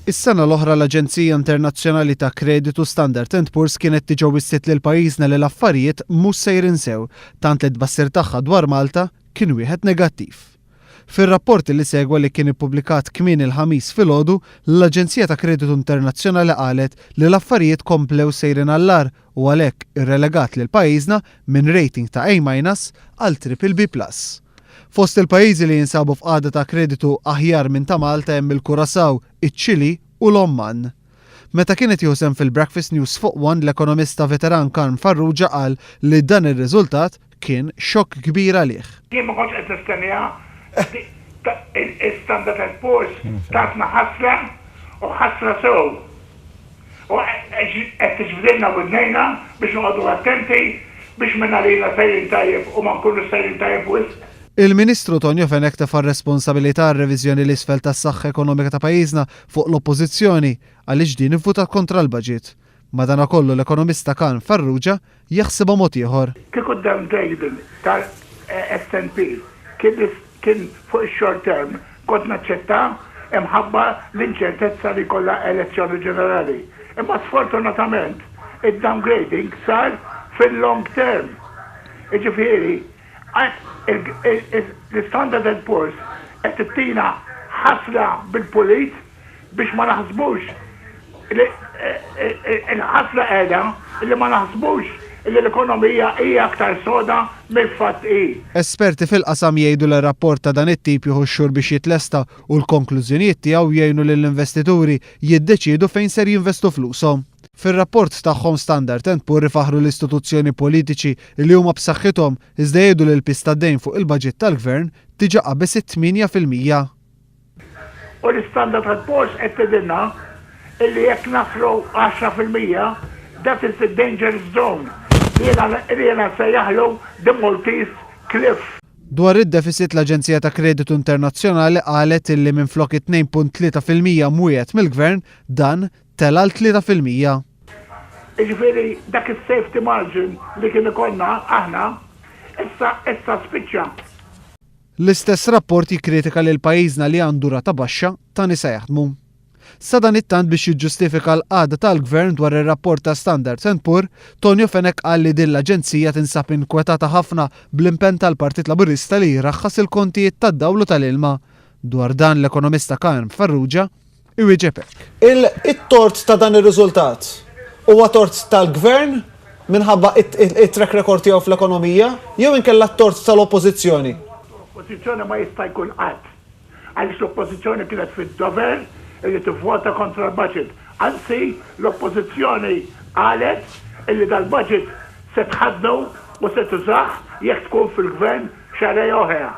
Is-sena l-oħra l-aġenzija internazzjonali ta' kreditu Standard and Poor's kienet diġà wissiet lil pajjiżna li l-affarijiet mhux sejrin sew, tant li t-tbassir tagħha dwar Malta kien wieħed negattiv. Fir-rapport li segwa li kien ippubblikat kmieni l-Ħamis filgħodu, l-aġenzija ta' kreditu internazzjonali qalet li l-affarijiet komplew sejrin għall-agħar u għalhekk irrelegat lil pajjiżna minn rating ta' A minus għal triple B plus. Fost il-pajjiżi li jinsabu f'qagħda ta' kreditu aħjar minn ta' Malta hemm il-Curaçao, iċ-Ċili u l-Oman. Meta kien qed jieħu sehem fil-Breakfast News fuq One, l-ekonomista veteran Karm Farrugia qal li dan ir-riżultat kien xokk kbir għalih. Jien ma kontx qed nistenniha. Standard and Poor's tatna ħasra u ħasra sew. U qed tiġbdilna widnejna biex noqogħdu attenti biex mingħalina sejrin tajjeb u ma nkunux sejrin tajjeb wisq. Il-Ministru Tonio Fenech tefa' r-responsabilità għar-reviżjoni 'l isfel tas-saħħa ekonomika ta' pajjiżna fuq l-Oppożizzjoni għaliex din ivvutat kontra l-baġit. Madanakollu l-ekonomista Karm Farrugia jaħsibha mod ieħor. Kieku d-downgrading tal-SNP kien kien fuq ix-short term kont naċċetta imħabba l-inċertezza li jkollha elezzjoni ġenerali. Imma sfortunatament id-downgrading sar fil-long term. Jiġifieri l-Standard and Poor's qed ittina ħasla bil-pulit biex ma naħsbux li l-ħasla qiegħda li ma naħsbux li l-ekonomija hija aktar soda mill-fatt hi. Esperti fil-qasam jgħidu li rapport ta' dan it-tip jieħu x-xhur biex jitlesta u l-konklużjonijiet tiegħu jgħinu lill-investituri jiddeċiedu fejn ser jinvestu flushom. Fir-rapport tagħhom Standard and Poor ifaħħru l-istituzzjoni politiċi li huma b'saħħithom iżda jgħidu li l-piż tad-dejn fuq il-baġit tal-Gvern diġà qabeż it-8%. U l-Standard and Poor's qed tgħidilna illi jekk naslu 10% that is the dangerous zone li jiena li jiena nsejjaħlu the Maltese cliff. Dwar id-deficit l-Aġenzija ta' Kreditu Internazzjonali qalet illi minflok it-2.3% mwiegħed mill-Gvern, dan tela' għal 3%. Jiġifieri dak is-safety margin li kien ikollna aħna issa issa spiċċa. L-istess rapport jikkritika lil pajjiżna li għandu rata baxxa ta' nisa jaħdmu. Sadanittant biex jiġġustifika l-qagħda tal-Gvern dwar ir-rapport ta' Standard and Poor, Tonio Fenech qal li din l-aġenzija tinsab inkwetata ħafna bl-impenn tal-Partit Laburista li jraħħas il-kontijiet tad-dawl u tal-ilma. Dwar dan l-ekonomista Karm Farrugia iwieġeb hekk. It-tort ta' dan ir-riżultat huwa tort tal-Gvern minħabba it-track record tiegħu fl-ekonomija jew inkella t-tort tal-Oppożizzjoni? Oppożizzjoni ma jista' jkun qatt. Għaliex l-Oppożizzjoni kienet fid-dover illi tivvota kontra l-budget. Anzi, l-Oppożizzjoni qalet illi dal-budget se tħaddnu u se tużah jekk tkun fil-Gvern xahrejn oħra.